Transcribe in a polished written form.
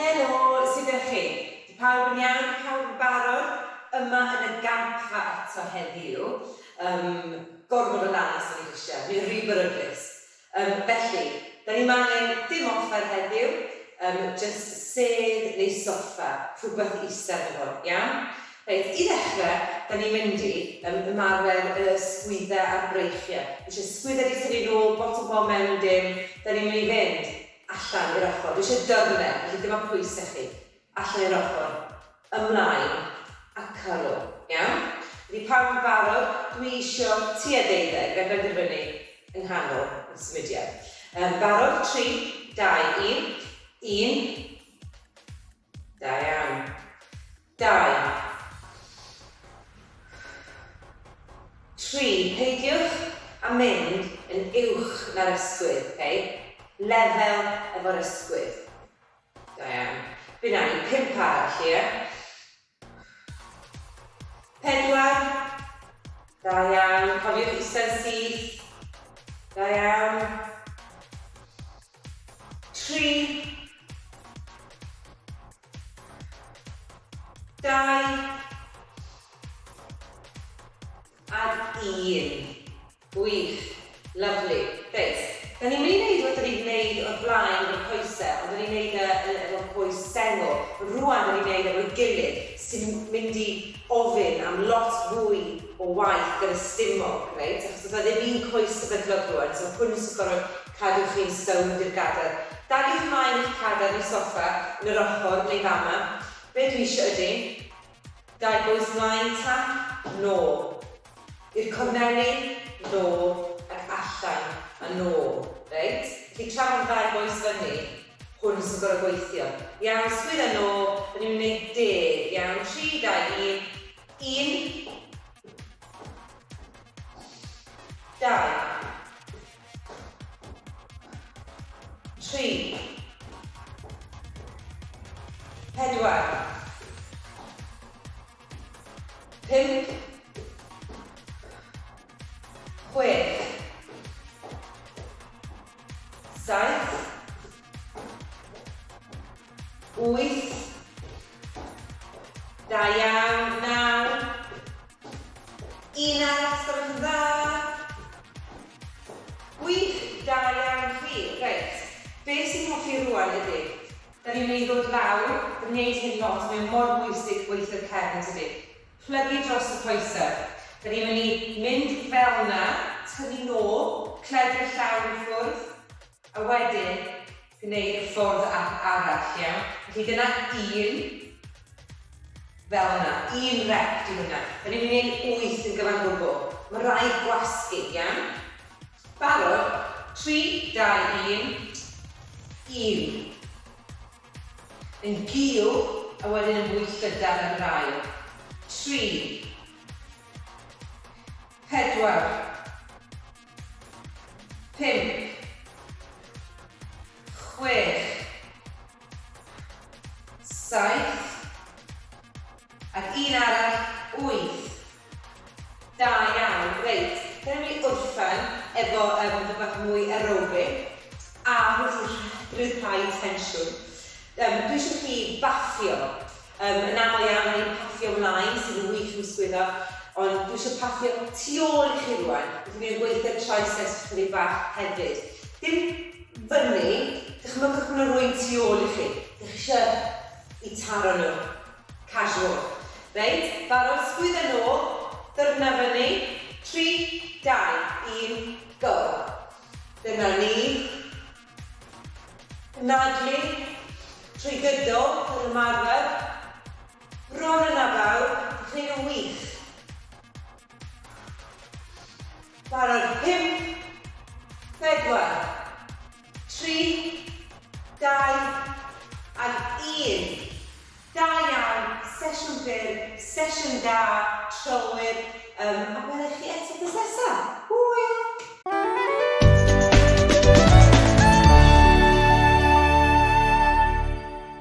Helo, sut ydych chi? Di pawb yn iawn? Di pawb yn barod? Yma yn y gampfa eto heddiw. Um, gormod o lanas yn ei grisiau, mae'n rhy beryglus. Um, felly, da ni'm angen dim offer heddiw, um, jyst sedd neu soffa, rhywbeth i eistedd arno fo, iawn? Reit, i ddechrau, da ni'n mynd i um, ymarfer y sgwyddau a'r breichiau. Dwi eisiau sgwyddau di tynnu nôl, bottom bol mewn yn dim. Da ni'n mynd i fynd allan i'r ochr. Dwi eisiau dyrnau, felly dyma pwysau chi. Allan i'r ochr, ymlaen, a cyrl. Iawn? Ydy pawb yn barod? Dwi isio tua deuddeg, fe benderfynu yng nghanol y symudiad. Um, barod? 3, 2, 1. 1. Da iawn. 2. 3. Peidiwch â mynd yn uwch na'r ysgwydd, okay? Lefel efo'r ysgwydd. Da iawn. Fe wna ni 5 arall, ie? 4. Da iawn. Cofiwch eistedd syth. Da iawn. 3. 2. Ac 1. Gwych. Lyfli. Reit, da ni'n mynd i wneud rhywbeth da ni'n gwneud o'r blaen efo'r coesau, ond da ni'n gwneud e efo'r coes sengl. Rŵan da ni'n gwneud efo'i gilydd, sy'n mynd i ofyn am lot fwy o waith gyda stumog, reit? Achos does 'na ddim un coes sefydlog rŵan, so hwn sy'n gorfod cadw chi'n sownd i'r gadair. Daliwch mlaen i'ch cadair neu soffa yn yr ochr neu fama. Be dwi eisiau ydy, Dau goes mlaen tap, nôl. I'r corneli, nôl, ac allan a nôl. Reit? Felly tra mae'r ddau goes fyny, hwn sy'n gorfod gweithio. Iawn, sgwydda nôl, da ni'n mynd i wneud deg, iawn? 3, 2, 1. 1, 2, 3, 4, 5, 6, 7, 8, da iawn, 9, Un arall, os gwelwch yn dda. Gwych, da iawn chi. Reit, be sy'n hoffi rwan ydy, da ni'n mynd i ddod lawr, da ni'n neud hyn lot, mae o mor bwysig gweithio'r cefn tydi. Plygu dros y coesau. Da ni'n mynd i mynd fel 'na, tynnu nôl, cledu'r llaw i ffwrdd, a wedyn gwneud y ffordd arall, iawn? Felly dyna un, fel yna, un rep di hwnna. Da ni'n mynd i wneud wyth yn gyfan gwbl. Mae rhaid gwasgu, iawn? Barod? 3, 2, 1, 1. Yn gul, a wedyn yn fwy llydan ar yr ail. 3, 4, 5, 6, 7, ac un arall, 8. Da iawn. Reit, da ni'n mynd i orffen efo um, rhywbeth mwy aerobic a rhywbeth i rhyddhau tensiwn. Um, dwi eisiau chi baffio. Yym, yn aml iawn, ni'n paffio mlaen, sydd yn wych am sgwyddo, ond dwi eisiau paffio tu ôl i chi rwan, felly fi'n gweithio'r triceps chydig bach hefyd. Dim fyny, dychmygwch bod 'na rywun tu ôl i chi. Dych chi eisiau i taro nhw. Casual. Reit, barod, sgwyddo nôl, dyrna fyny, 3, 2, 1, go. Dyna ni. Anadlu trwy gydol yr ymarfer. Bron yna bawb, dych chi'n yn wych. Barod, 5, 4, 3, 2 ac 1. Da iawn, sesiwn byr, sesiwn da, trylwyr, um, a welai chi eto wythnos nesa. Woo!